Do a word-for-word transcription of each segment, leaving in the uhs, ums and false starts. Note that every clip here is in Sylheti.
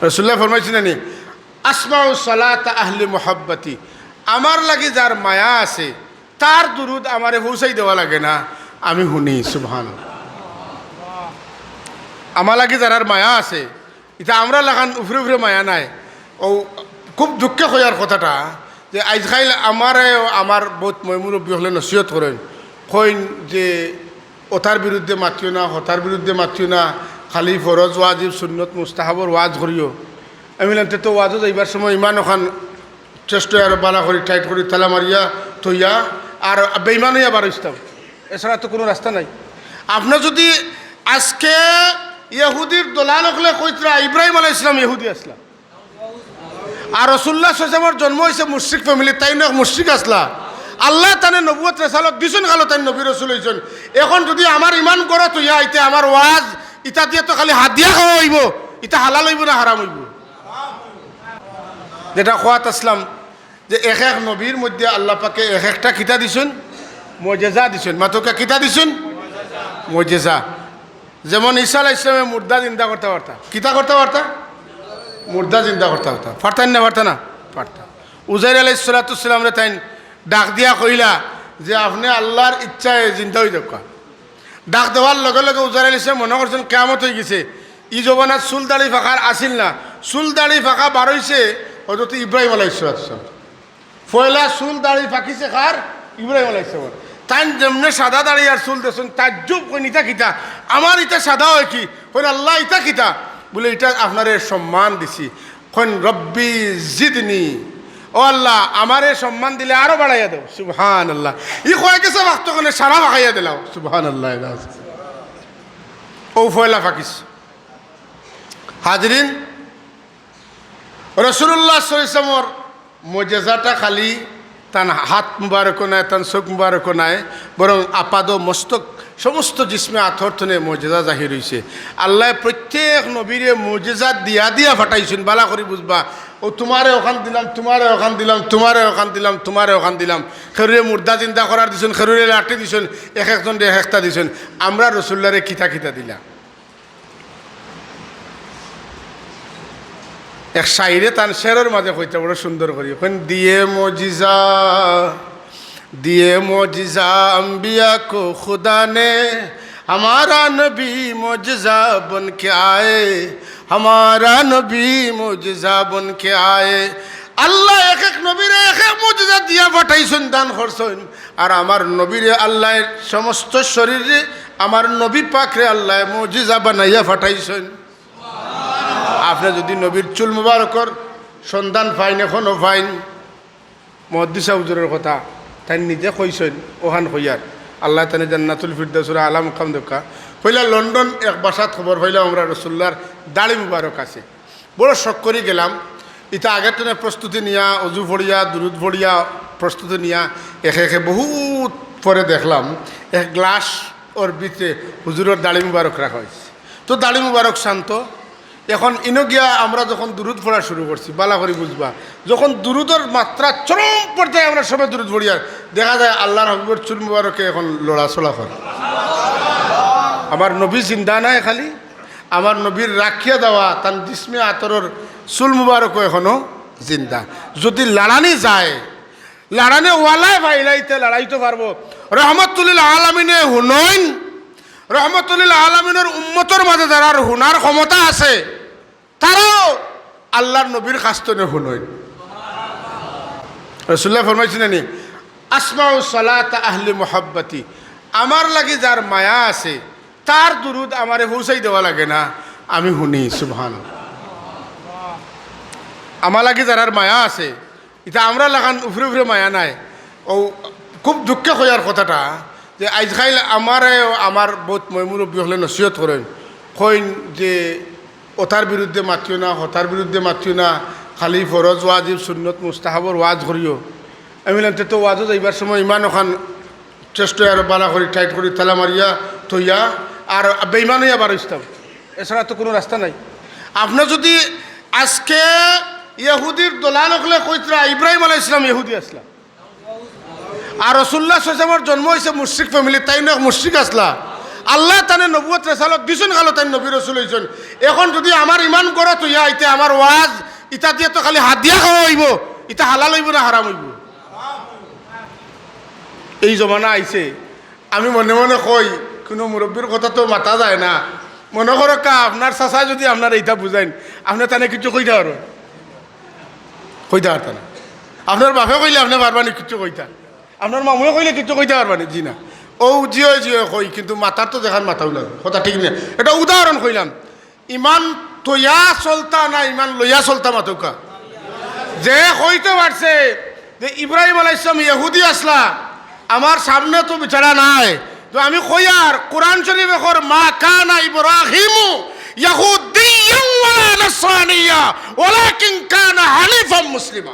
রাসূলুল্লাহ ফরমাইছইন না নি, "আসমাউ সালাতা আহলি মুহাব্বতি", আমার লাগি যার মায়া আছে, তার দুরুদ আমারে পৌঁছাই দেওয়া লাগে না, আমি হুনি। সুবহানাল্লাহ। আমার লাগি যারার মায়া আছে, ইতা আমরার লাখান উফরে উফরে মায়া নায়। অউ খুব দুঃখে কইয়ার কথাটা যে আইজকাইল আমারে, আমার বউত ময়-মুরব্বি অকলে নসিহত করইন, কইন যে অতার বিরুদ্ধে মাতিও না, হতার বিরুদ্ধে মাতিও না, খালি ফরজ, ওয়াজিব, সুন্নত, মুস্তাহাবর ওয়াজ করিও। আমি বললাম, "তে তো ওয়াজো যাইবার সময় ইমান অখান চেষ্টা আরো বালা করি, টাইট করি, তালা মারিয়া থইয়া, আর বেইমান অইয়া বারইছতাম, এছাড়া তো কুনু রাস্তা নাই।" আপনে যুদি আইজকে ইহুদির দলাল অকলে কইতরা ইব্রাহিম আলাইহিস সালাম ইহুদি আছলা, আর রাসূলুল্লাহ সাল্লাল্লাহু আলাইহি ওয়াসাল্লামর জন্ম অইছে মুশরিক ফ্যামিলি, তাইন এক মুশরিক আছলা, আল্লায় তানে নবুয়ত রেসালত দিছইন, খালো তাইন নবী রসুল অইছইন। এখন যুদি আমার ইমান গড়ত অইয়া আইতে আমার ওয়াজ ইতা দিয়া তো খালি হাদিয়া খাওয়া অইবো, ইতা হালাল অইবো না হারাম অইবো? যেটা কওয়াত আছলাম যে এক এক নবীর মধ্যে আল্লাহ পাকে এক একটা কিতা দিছইন, মজেজা দিছইন। মাতউক্কা, কিতা দিছইন? মজেজা। যেমন ঈসা আলাইহিস সালামে মুর্দা জিন্দা করতা পারতা। কিতা করতা পারতা? মুর্দা জিন্দা করতা পারতা। পারতা না, পারতা না? পারতা। উজাইর আলাইহিস সালাতু ওয়াস সালামরে তাইন ডাক দিয়া কইলা যে, "আপনে আল্লার ইচ্ছায় জিন্দা অই যাউক্কা।" ডাক দেওয়ার লগে লগে উজাইর আলাইহিস সালাম মনো করছইন কিয়ামত অই গেছে। ই জমানাত চুল দাড়ি ফাকার আছিল না, চুল দাড়ি ফাকা বারইছে হযরত ইব্রাহিম আলাইহিস সালাতু ওয়াস সালাম। পয়লা চুল দাড়ি ফাকিছে কার? ইব্রাহিম আলাইহিস সালাম। তাইন যেমনে সাদা দাড়ি আর চুল দেখছইন, তাজ্জুব, কইন, "ইতা কিতা? আমার ইতা সাদা অয় কি?" কইন, "আল্লাহ, ইতা কিতা?" বলে, "ইতা আপনারে সম্মান দিছি।" কইন, "রব্বি জিদনি।" ও আল্লাহ, আমারে সম্মান দিলে আরো বাড়াইয়া দেও। সুবহানাল্লাহ। ই কয় গেছে ওয়াক্ত কনে সারা ফাকাইয়া দিলাও। সুবহানাল্লাহ। অউ পয়লা ফাকিছে। হাজিরিন, রাসূলুল্লাহ সাল্লাল্লাহু আলাইহি ওয়াসাল্লামর মজেজাটা খালি তান হাত মুবারকো নায়, তান চউখ মুবারকো নায়, বরং আপাদ মস্তক সমস্ত জিসমে আতর থনে মজেজা জাহির অইছে। আল্লায় প্রত্যেক নবীরে মজেজা দিয়া দিয়া ফাটাইছইন, বালা করি বুঝবা। অউ তুমারে অখান দিলাম, তুমারে অখান দিলাম, তুমারে অখান দিলাম, তুমারে অখান দিলাম। কেউরে মুর্দা জিন্দা করার দিছইন, কেউরে লাঠি দিছইন, এক একজনরে এক একটা দিছইন। আমরা রাসূলুল্লাহরে কিতা কিতা দিলা? এক শাইরে তান শেরর মাঝে কইতা বড় সুন্দর করি, কইন, "দিয়ে মজিজা, দিয়ে মজিজা আম্বিয়া কো খুদা নে, হামারা নবী মজিজা বন কে আয়ে, হামারা নবী মজিজা বন কে আয়ে।" আল্লায় এক এক নবীরে এক এক মজিজা দিয়া ফাটাইছইন, দান করছইন। আর আমার নবীরে আল্লায় সমস্ত শরীরে, আমার নবী পাকরে আল্লায় মজিজা বানাইয়া ফাটাইছইন। আপনে যুদি নবীর চুল মুবারকর সন্ধান পাইন, এখনো পাইন, মুহাদ্দিস হুজুরর কথা, তাইন নিজে কইছইন, অখান কইয়ার। আল্লায় তানে জান্নাতুল ফিরদাউসর আলা মুকাম দেউক্কা। পয়লা লন্ডন এক বাসাত খবর পাইলাম আমরা রাসূলুল্লাহর দাড়ি মুবারক আছে। বড় শখ করি গেলাম। ইতা আগের তনে প্রস্তুতি নিয়া, অজু পড়িয়া, দুরুদ পড়িয়া প্রস্তুতি নিয়া একে একে বহুত পরে দেখলাম এক গ্লাস ওর ভিতরে হুজুরর দাড়ি মুবারক রাখা অইছে। তো দাড়ি মুবারক শান্ত। এখন ইনো গিয়া আমরা যখন দুরুদ পড়া শুরু করছি, বালা করি বুঝবা, যখন দুরুদর মাত্রা চরম পর্যায়ে আমরা সবে দুরুদ পড়িয়ার, দেখা যায় আল্লাহর হাবিবর চুল মুবারকে এখন লড়াচড়া করে। আমার নবী জিন্দা নায় খালি, আমার নবীর রাখিয়া দেওয়া তান জিসমে আতরর চুল মুবারকও এখনো জিন্দা। যুদি লাড়ানি যায়, লাড়ানি ওয়ালায় ফাইলাইতে লাড়াইতো পারবো। রহমতুল্লিল আলামিনে হুনইন, রহমতুল্লিল আলামিনর উম্মতর মাঝে যারার হুনার ক্ষমতা আছে, তারাও আল্লাহর নবীর কাছ তনে হুনইন। রাসূলুল্লাহ ফরমাইছইন না নি, "আসমাউ সালাতা আহলি মুহাব্বতি", আমার লাগি যার মায়া আছে, তার দুরুদ আমারে পৌঁছাই দেওয়া লাগে না, আমি হুনি। সুবহানাল্লাহ। আমার লাগি যারার মায়া আছে, ইতা আমরার লাখান উফরে উফরে মায়া নায়। অউ খুব দুঃখে কইয়ার কথাটা যে আইজকাইল আমারে, আমার বউত ময়-মুরব্বি অকলে নসিহত করইন, কইন যে অতার বিরুদ্ধে মাতিও না, হতার বিরুদ্ধে মাতিও না, খালি ফরজ, ওয়াজিব, সুন্নত, মুস্তাহাবর ওয়াজ করিও। আমি বললাম, "তে তো ওয়াজো যাইবার সময় ইমান অখান চেষ্টা আরো বালা করি, টাইট করি, তালা মারিয়া থইয়া, আর বেইমান অইয়া বারইছতাম, এছাড়া তো কুনু রাস্তা নাই।" আপনে যুদি আইজকে ইহুদির দলাল অকলে কইতরা ইব্রাহিম আলাইহিস সালাম ইহুদি আছলা, আর রাসূলুল্লাহ সাল্লাল্লাহু আলাইহি ওয়াসাল্লামর জন্ম অইছে মুশরিক ফ্যামিলি, তাইন এক মুশরিক আছলা, আল্লায় তানে নবুয়ত রেসালত দিছইন, খালো তাইন নবী রসুল অইছইন। এখন যুদি আমার ইমান গড়ত অইয়া আইতে আমার ওয়াজ, ইতা দিয়া তো খালি হাদিয়া খাওয়া অইবো, ইতা হালাল অইবো না হারাম অইবো? এই জমানা আইছে, আমি মনে মনে কই, কুনু মুরব্বির কথা তো মাতা যায় না। মনো করউক্কা, আপনার চাচায় যুদি আপনারে ইতা বুঝাইন, আপনে তানে কিচ্ছু কইতা পারবা? কইতা পারতা না। আপনার বাপে কইলে আপনে পারবা নি কিচ্ছু কইতা? আপনার মামুয়ে কইলে কিচ্ছু কইতা পারবা নি? জি না। অউ জিও জিও কই, কিন্তু মাতার তো যেখান মাতাউ লাগে, কথা ঠিক না? এটা উদাহরণ কইলাম। ইমান থইয়া চলতা না ইমান লইয়া চলতা, মাতউক্কা। যে কইতে পারছে যে ইব্রাহিম আলাইহিস সালাম ইহুদি আছলা, আমার সামনে তো বিচারা নাই, তো আমি কইয়ার, কোরআন শরীফে কর, "মা কানা ইব্রাহিমু ইয়াহুদিয়্যান ওয়ালা নাসরানিয়্যা ওয়ালাকিন কানা হানিফাম মুসলিমা।"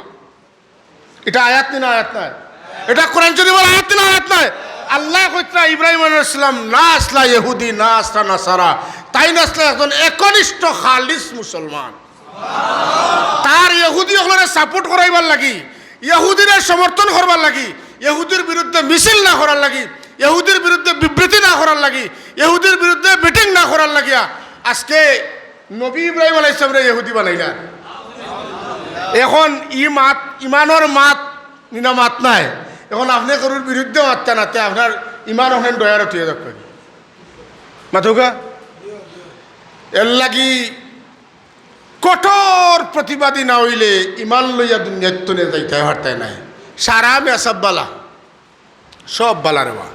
ইটা আয়াত নি না আয়াত নায়? ইটা কোরআন শরীফর আয়াত নি না আয়াত নায়? আল্লায় কইতরা ইব্রাহিম আলাইহিস সালাম না আছলা ইহুদি, না আছলা নাসারা, তাইন আছলা একজন একনিষ্ঠ খালিস মুসলমান। তার ইহুদি অকলরে support করাইবার লাগি, ইহুদিরে সমর্থন করবার লাগি, ইহুদির বিরুদ্ধে মিছিল না করার লাগি, ইহুদির বিরুদ্ধে বিবৃতি না করার লাগি, ইহুদির বিরুদ্ধে meeting না করার লাগিয়া আজকে নবী ইব্রাহিম আলাইহিস সালামরে ইহুদি বানাইলা। এখন ই মাত, ইমানর মাত নি না মাত নায়? এখন আপনে কেউর বিরুদ্ধে মাততা না, তে আপনার ইমান অখন ডয়ারত অইয়া যাউক। মাতউক্কা? এরলাগি কঠোর প্রতিবাদী না অইলে ইমান লইয়া দুনিয়াত তনে যাইতায় পারতায় নায়। সারা মেসাব বালা, সব বালা রে বা।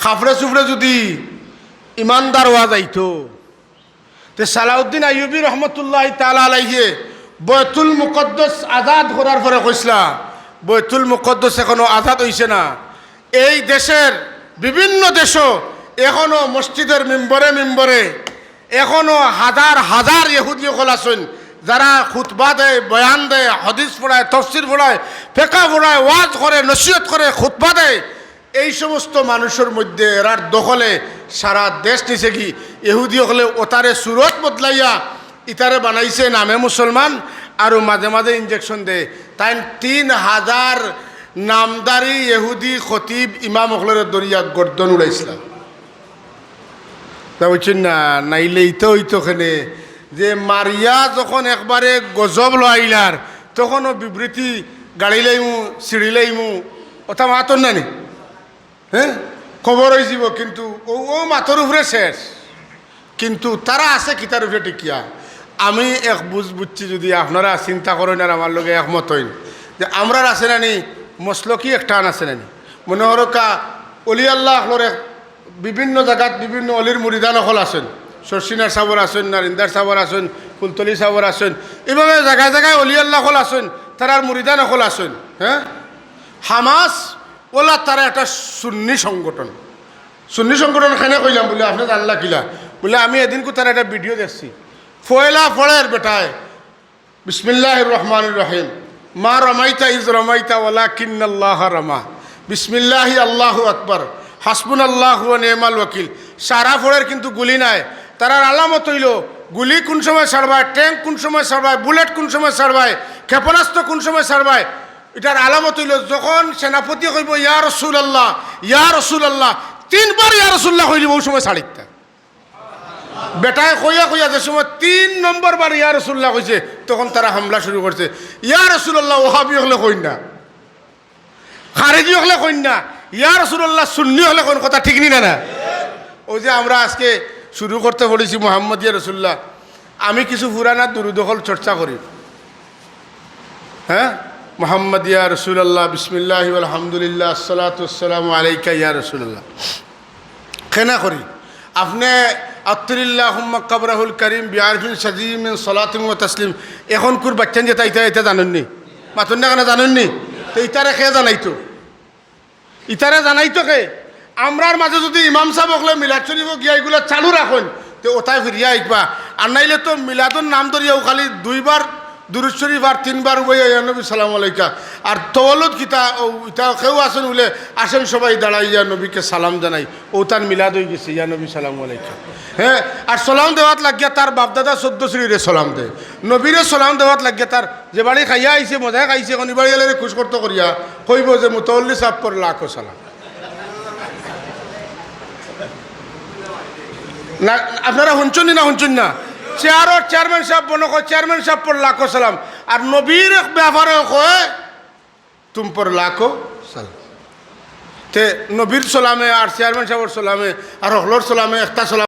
কাফরে চুফরে যুদি ইমানদার অওয়া যাইতো, তে সালাউদ্দিন আইয়ুবী রহমতুল্লাহি তাআলা আলাইহি বয়তুল মুকাদ্দাস আজাদ করার পরে কইছলা, বয়তুল মুকাদ্দাস এখনো আজাদ অইছে না। এই দেশের বিভিন্ন দেশো এখনো মসজিদের মিম্বরে মিম্বরে এখনো হাজার হাজার ইহুদি অকল আছইন, যারা খুতবা দেয়, বয়ান দেয়, হাদিস পড়ায়, তফসির পড়ায়, ফেকা পড়ায়, ওয়াজ করে, নসিহত করে, খুতবা দেয়। এই সমস্ত মানুষর মধ্যে এরার দখলে সারা দেশ নিছে গি। ইহুদি অকলে অতারে সুরত বদলাইয়া ইতারে বানাইছে নামে মুসলমান, আরো মাঝে মাঝে injection দেয়। তাইন তিন হাজার নামদারি ইহুদি খতিব ইমাম অকলরে ধরিয়া গর্দন উড়াইছলা। তা বুঝছইন না, নাইলে ইতা অইতো কেনে যে মারিয়া যখন একবারে গজব লইলার, তখনও বিবৃতি গাড়ি লাইমু, ছিড়ি লাইমু, অতা মাতর না নি? হ্যাঁ, খবর অইযিবো, কিন্তু অউ, অউ মাতর উপরে শেষ। কিন্তু তারা আছে কিতার উপরে টিকিয়া? আমি এক বুঝ বুঝছি, যুদি আপনারা চিন্তা করইন আর আমার লগে একমত অইন, যে আমরার আছে না নি, মসলকি এক টান আছে না নি? মনো করউক্কা, অলি আল্লাহ অকলর এক বিভিন্ন জাগাত বিভিন্ন অলির মুরিদান অকল আছইন, শর্ষিনার সাবর আছইন, নারিন্দার সাবর আছইন, ফুলতলি সাবর আছইন, এইভাবে জাগায় জাগায় অলি আল্লাহ অকল আছইন, তারার মুরিদান অকল আছইন। হ্যাঁ, হামাস অলা তারা একটা সুন্নি সংগঠন। সুন্নি সংগঠন কেনে কইলাম বুলে, আপনে জানলা কিলা? বুলে, আমি এদিনকু তারার একটা video দেখছি। পয়লা পড়ের বেটায়, বিসমিল্লাহির রহমানির রহিম, মা রামাইতা ইজ রামাইতা ওয়ালাকিন্নাল্লাহা রামা, বিসমিল্লাহি আল্লাহু আকবার, হাসবুনাল্লাহু ওয়া নি'মাল ওয়াকিল। সারা পড়ের কিন্তু গুলি নাই। তারার আলামত অইলো গুলি কুন সময় ছাড়বায়, ট্যাঙ্ক কুন সময় ছাড়বায়, বুলেট কুন সময় ছাড়বায়, ক্ষেপণাস্ত্র কুন সময় ছাড়বায়। ইটার আলামত অইলো যখন সেনাপতিয়ে কইবো, "ইয়া রাসূলুল্লাহ, ইয়া রাসূলুল্লাহ", তিনবার "ইয়া রাসূলুল্লাহ" কইলিবো, অউ সময় ছাড়িতা। বেটায় কইয়া কইয়া যে সময় তিন নম্বর বার "ইয়া রাসূলুল্লাহ" কইছে, তখন তারা হামলা শুরু করছে। "ইয়া রাসূলুল্লাহ" ওহাবি অকলে কইন না, খারেজি অকলে কইন না, "ইয়া রাসূলুল্লাহ" সুন্নি অকলে কইন, কথা ঠিক নি না, না? অউ যে আমরা আজকে শুরু করতে পড়ছি মোহাম্মদ ইয়া রাসূলুল্লাহ, আমি কিছু পুরানা দুরুদ অকল চর্চা করি। হ্যাঁ, মোহাম্মদ ইয়া রাসূলুল্লাহ, বিসমিল্লাহি ওয়াল হামদুলিল্লাহ, আসসালাতু ওয়াসসালামু আলাইকা ইয়া রাসূলুল্লাহ। কেনে করি? আপনে আত্তিরিল্লাহুম্মা কবরাহুল করিম বিআরফিন শাযীযিম মিন সালাতিন ওয়া তাসলিম। এখনকুর বাইচ্চাইন যেতা ইতা, ইতা জানইন নি? মাতইন না কেনে, জানইন নি? তে ইতারে কে জানাইতো? ইতারে জানাইতো কে? আমরার মাঝে যুদি ইমাম সাব অকলে মিলাদ শরীফো গিয়া ইগুলা চালু রাখইন, তে অতায় ফিরিয়া আইবা। আর নাইলে তো মিলাদর নাম ধরিয়াউ খালি দুইবার দুরুদ শরীফ আর তিনবার উবাইয়া ইয়া নবী সালাম আলাইকা। আর তওয়াল্লুদ কিতা, অউ ইতা কেউ আছইন বুলে, আসেন সবাই দাঁড়াই ইয়া নবীকে সালাম জানাই। অউ তান মিলাদ অইগেছে, ইয়া নবী সালাম আলাইকা। হ্যাঁ, আর সালাম দেওয়াত লাগিয়া তার বাপদাদা চৌদ্দ শ্রীরে সালাম দেয়। নবীরে সালাম দেওয়াত লাগিয়া তার যে বাড়ি খাইয়া আইছে, মজায় খাইছে, অখন ই বাড়ি আলারে খুশ করতো করিয়া কইবো যে মুতাওয়াল্লি সাবরে লাখো সালাম। না, আপনারা হুনছইন নি না হুনছইন না? চেয়ারর চেয়ারম্যান সাব বনো কয়, চেয়ারম্যান সাব পর লাখো সালাম। আর নবীর এক ব্যাপারে কয়, তুম পর লাখো সালাম। তে নবীর সালামে আর চেয়ারম্যান সাবর সালামে আর হকলর সালামে একটা সালাম